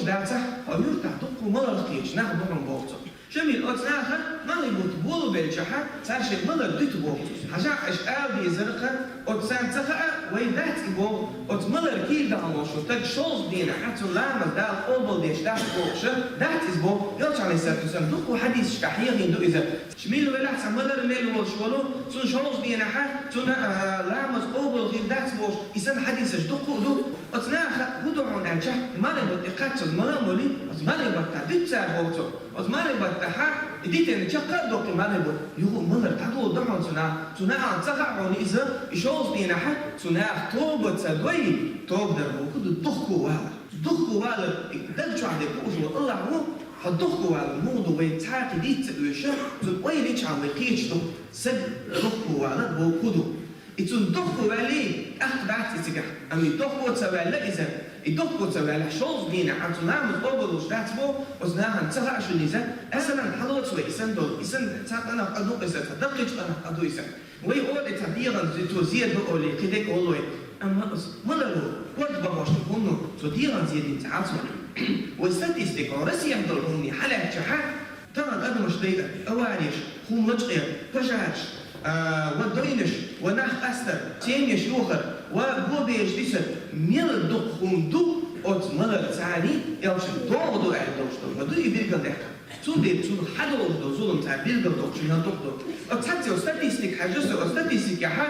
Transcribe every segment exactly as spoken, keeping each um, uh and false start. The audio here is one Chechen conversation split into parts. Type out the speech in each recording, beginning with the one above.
Дацахь, хьо юртахь дуккха маларх кхеташ нах бу хьуна боху цо. Шамил, оцу наха малхбутт болабелчахьа, цара шайн малар дуьту боху цо. Хьажахь, аша ала дезаркха, оцу царна ца хаьа, вай дац и боху, оцу малар кийра дахьа волуш волу стаг шолгӀа денахьа цуьнан ламаз Дала къобалдеш дац бохуша, дац иза боху, Элча Ӏалайхиссалату вассалам дуккха хьадисашкахь хьехийна ду иза. Мила велахь, цхьа малар мел волуш волу, цуьнан шолгӀа денахьа, цуьнан, а, ламаз къобал хир дац бохуш, и санна хьадисаш дуккха а ду. Оцу наха хӀун ду хьуна аьлча, малхбутт и кхаччалц мала а молий, оцу малхбуттахь дуьту цара боху цо. Оцу малхбуттахьа и дитина чекх а доккху малхбутт, юха а малар дӀадолу ду хьуна цу наха. Цу нахана ца хаьа хьуна иза, и шолгӀа денахьа, цу наха тоба ца дой, тоба дар боху ду духку валар. Духку валар, и даг чохь де кхуъуш волу АллахӀ ву, хьо духку валар муха ду вайн цхьа а кхин дийца ца оьшу, цуьнан ойла йичхьана вай кхеташ ду, саг духку валар боху ду. И цунна духку ваьллий, тӀаккха дац и цигахь. Амма и духку ца ваьлла иза, и духку ца ваьлла, шолгӀа дийнахь хьан цу ламаз къобаллуш дац боху, оцу нахана ца хаьа шуна иза, масалан, хьалоцу вай и санна долу, и санна цхьа къинах къа ду иза, цхьа даккхийчу къинах къа ду иза. Вай олу и цхьа дегӀан зи-, цо зен ду олий, кхин дерг олу вай. Амма оцу малар ву, корта бахош ду хӀумано, цо дегӀан зен дина ца Ӏалцо. Вай статистика, Россехь долу хӀумане хьалаьцчахьа, тахана адамаш дайа, авареш, хӀума лачкъе, пожараш, а, ва дойнаш, ва нах къастар, цемеш йохар, ва бобераш дисар, мел дукха хӀума ду оцу малар царний, элчан догӀу ду аьлла долуш долу, ма ду и билгалдаьккхина. Цундела цунах хьадолуш долу зулам цара билгалдоккхуш мел дукха ду. Оцу цхьацца статистика хьажа со, оцу статистикехьа,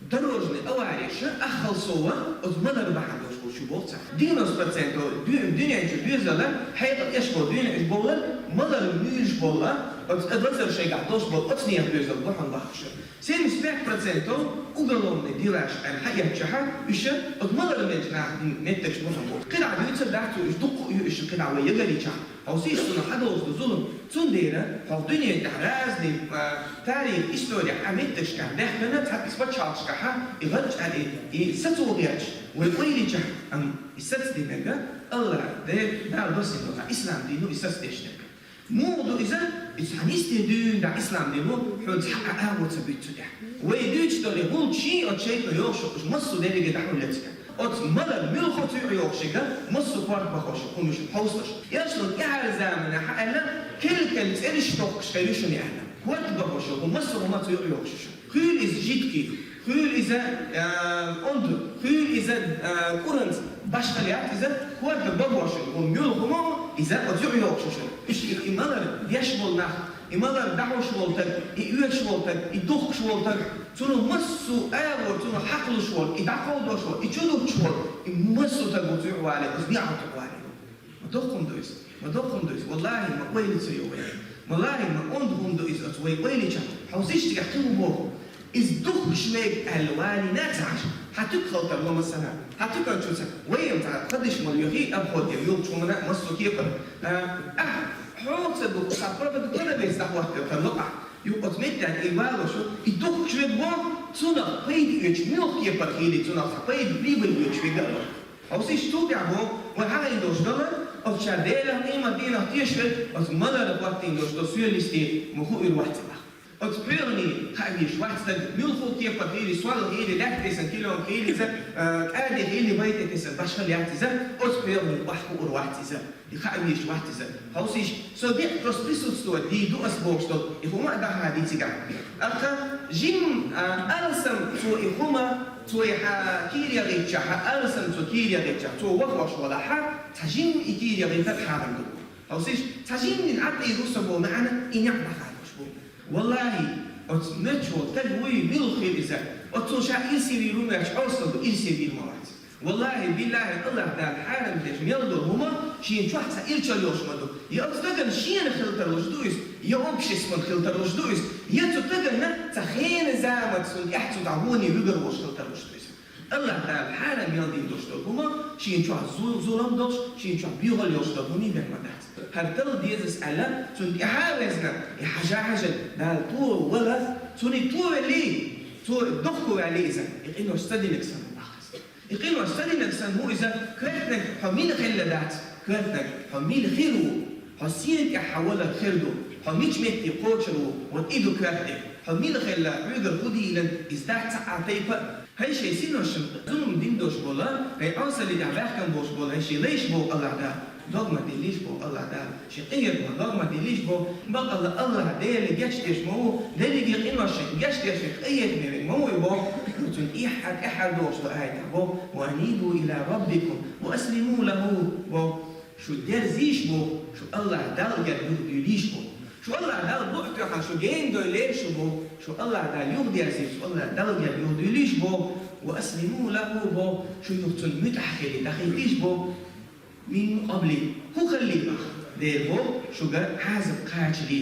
дорожный авареша аххалсова оцу малар бахьана долуш бу шу боху цара. Девяносто процентов дуьйна дуьнен чу доьзала, хьекъал эшбо дуьйна эш бовлар, малар муьйлуш болла, оцу лазар шайгахь долуш болу оцу нехан доьзал бу хьуна бахуша. Семьдесят пять процентов уголовный делаш аьлла хьаэцчахьа, уьш оцу малар мелча наха меттигаш бу хьуна боху. КхидӀа дуьйцур дац цо, уьш дуккха а ю, уьш кхидӀа вай ягарийчахь. Хьовсийша цунах хьадолуш ду зулам. Цундела хьо дуьнен тӀехь разный, а, тарих, история а меттигашкахь баьхкина, цхьацца пачхьалкхашкахьа, и гӀанча аьлла, и, и сацо гӀерташ, вай ойла йичахь, амма и сацдинарг, АллахӀ, де, Дала досина ислам дин ду и сацдешнарг. Муха ду иза, иза хьан йисте дуьйна да ислам дин ду, хьуна цхьа а агӀо ца буьту цу тӀехь. Вай дуьйцуш долу хӀума шен оцу шайтӀано йохуш, уьш массо а дерриге дӀахьуллецга. Оцу малар муьлхха цуьйхьа йохуш ига, массо а корта бахош ю хӀумнаш хьовсалаш. Элчано тӀаьхьара заманахь аьлла, кел-кел цӀераш тохкуш хир ю шуна аьлла. Корта бахош ю хӀума, массо а хӀума цуьйхьа йохуш ю шуна. Хуьлу иза жидкий, хуьлу иза, а, онда, хуьлу иза, а, кӀуранца, башхалла яц иза, корта бахош ю хӀума, муьлхха хӀума иза, оцу юкъа йохуш ю шуна. Уьш и, и малар деш болу нах, и малар дӀахьош волу таг, и оьшуш волу таг, и духкуш волу таг, цунах массо а агӀор, цунах хьакхалуш волу, и дӀакховдош волу, и чудуттуш волу, и массо а таг ву цу юкъа вале, оцу неӀалт юкъа вале. Ма доккха хӀума ду иза, ма доккха хӀума ду иза, валлахӀи, ма ойла ца йо вай. Валлахьи, ма онда хӀума ду иза оцу вай ойла йича, хьовсийша цигахь кхин хӀун боху. Иза духкуш верг аьлла валийна ца Ӏаш, хьан туька хила тарло, масала, хьан туьканчуца, вай ма цхьа хадиш мала йохий, обход ян юлчу хӀумана массо а кепара. А, ахь, хьо ца духкуш, хьан продукт ца веза, дӀахӀоттаделла тарло ахь. Юха оцу меттехь и валош ву, и духкуш верг боху, цунах пайда оьцуш, муьлха кепара хийла, цунах цхьа пайда, прибыль оьцуш верг а ву. Хьовсийша, цул тӀаьхьа боху, вай хьахийна долуш долу, оцу ша Делах, къемат дийнах тешаш верг, оцу малара хӀоттийна долуш долу соьлистий ма хуур вац цигахь. Оцу пхьоьгӀане хаа везаш вац стаг, муьлхха кепара хийла, сол хийла, лаьтта тесна километр хийла иза, а, кӀаде хийла, бай тӀе тесна, башхалла яц иза, оцу пхьоьгӀане охьахуур вац иза. И хаа везаш вац иза. Хьовсийша, со беа просто присутствовать дийр ду ас бохуш долу, и хӀума а даха дийцигахь. Аккха жим, а, алсам цо и хӀума, цо и хьан кийра яхийтча, хьан алсам цо кийра яхийтча, цо вахош валахьа, цхьа жим и кийра яхийтар хьарам ду. Хьовсийша, цхьа жимнин Ӏад и русса бо маьӀна, и некъ даха долуш бу. Валлахьи, оцу мечвол таг вуй, мила хир иза. Оцу ша ирсе вийр ву моьттуш хьовсал ду, ирсе вийр ма вац. Валлахьи, биллахьи, АллахӀ Дала хьарам деш мел долу хӀума шен чохь цхьа ирчал йолуш ма ду. Я оцу стагана шена хила тарлуш ду иза, я обществан хила тарлуш ду иза, я цу стагана цхьа хенан заманца цунна тӀехь цу дӀа гӀоне вуьгар волуш хила тарлуш ду иза. АллахӀ Дала хьарам мел дина долуш долу хӀума шен чохь зу-, зулам долуш, шен чохь боьгӀал йолуш долу хӀума бен ма дац. ХӀара талла дезас аьлла, цунна тӀаьхьа а везна, и хьажа-хьажа, Дала товала, цунна товеллий, цо дохко ваьллий иза, и къинош ца динарг санна бахьа. И къинош ца динарг санна ву иза, коьртаниг хьо мила хилла дац, коьртаниг хьо мила хир ву, хьо сен тӀехь хьан валар хир ду, хьо мича метте кхочур ву, вот и ду коьртаниг, хьо мила хилла, хьоьгара хӀун дийлина, иза дац цхьа а тайпа а, ХӀай шоай синошна зулам дина долаш бола, хӀай Ӏосалли тӀехь баьхкина болаш бола, хӀай шоай лайш боху АллахӀ Дала, дог ма деллийша боху АллахӀ Дала, шен къинхетамах дог ма деллийша боху, бакъалла АллахӀ Дела гечдеш ма ву, дерриге къиношна гечдеш, къинхетаме вина ма ву и боху, цунна тӀехьа, тӀехьа догӀуш долу аятехь боху: «Ва анибу ила раббикум ва аслиму лаху», боху. Шу дерзийша боху, шу АллахӀ Далла гергара юхадуьйлийша боху. Шу АллахӀ Далла буьхь тоьхна шу гена дойлийша боху, шу АллахӀ Далла юхадерзийша, шу АллахӀ Далла гергара юхадуьйлийша боху, ва аслиму лаху боху, шу юха цунна муьтӀахь хилий, дӀахӀиттийша боху, мин къабли, хӀун хилале боху, Дела боху, шуьга Ӏазап кхачале,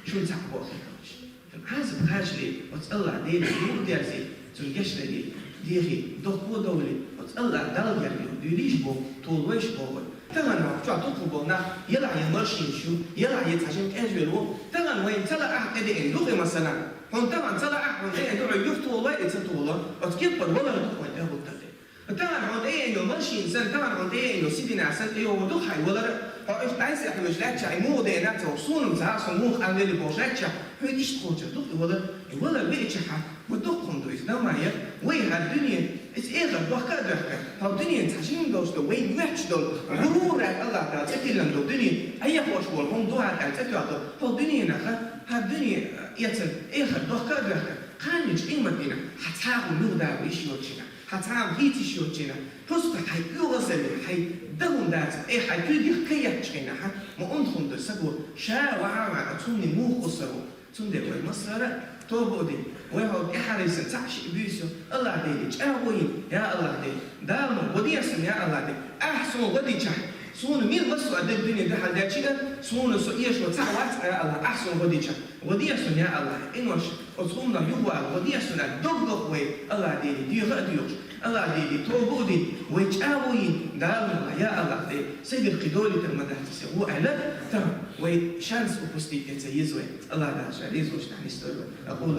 шуна цхьаъ боху хилалаш. Шу Ӏазап кхачале, оцу АллахӀ Деле юхадерзий, цунна гечдалий, дехий, дохко довлий, оцу АллахӀ Далла гергара юхадуьйлийша боху, толавойша боху. Тахана вайн чохь дукхах болу нах, елахь я машинаш ю, елахь я цхьа жима тӀежвелла ву, тахана вайна ца лаахь тӀедеана ду-кх и, масала. Хьуна тахана ца лаахь, хьуна деана ду, хьо юхатолавой, и ца толо, оцу кеппара валар ду-кх вайн тӀехула тӀе. Тахана хьуна тӀееана йолу машина санна, тахана хьуна тӀееана йолу сибина санна тӀейогӀур ду-кх хьайн валар, хьо уьш дӀасаэхьлуьйтуш лаьттачохь, и муха деана ца, хьо суна ма ца, хьо муха къанвелли бохуш лаьттачохь, хьуна иштта кхочур ду-кх и валар. И валар веачахьа, ма дуккха хӀума ду иза, дан ма яха. Вай хӀара дуьне, иза эхарт дохка а доьхка, хьо дуьненан цхьа жима долуш ду, вай моьттуш долу, гӀурур аьлла АллахӀ Дала цӀе тиллина долу дуьне, Ӏехош волу хӀума ду хӀара аьлла цӀе тоьхна долу, хьо дуьненахь, хӀара дуьне, эцан, эхарт дохка а доьхка, кханничу къематдийнахь хьан цхьа а хӀума юхадаво йиш йоцучу хенахь. Хьан цхьа а хийца йиш йоцучу хенахь, просто хьайн оьгӀазалле, хьайн дан хӀума дацахь, э, хьайн куьйгах ка еттачу хенахь, ма онда хӀума ду саго, ша вахьа а ваьлла, цунна муха кхуссур ву. Цундела вай массара а тоба а дина, вай хьо тӀаьхьарийсина цхьаъ шиъ буьйса йо, АллахӀ Деле чӀагӀо йина, я АллахӀ Дела, Дала ма гӀо дехьа суна, я АллахӀ Дела, ахь суна гӀо дичахь, суна мила массо а дерг дуьне дуьхьал дечиг а, суна со эшо цхьаъ вац, я АллахӀ, ахь суна гӀо дичахь. ГӀо дехьа суна, я АллахӀ, къинош, оцу хӀуманах юхавала гӀо дехьа суна, дог лоху вай, АллахӀ Деле, деха а доьхуш, АллахӀ Деле, тоба а дина, вай чӀагӀо йина, Дала ма гӀо, я АллахӀ Дела, сайгара кхин долийтар ма дац аса, гӀо аьлла, тахана вай шанс упустить дан ца еза вай, АллахӀ Дала ша реза волчу тӀехь нисдойла вай. أقول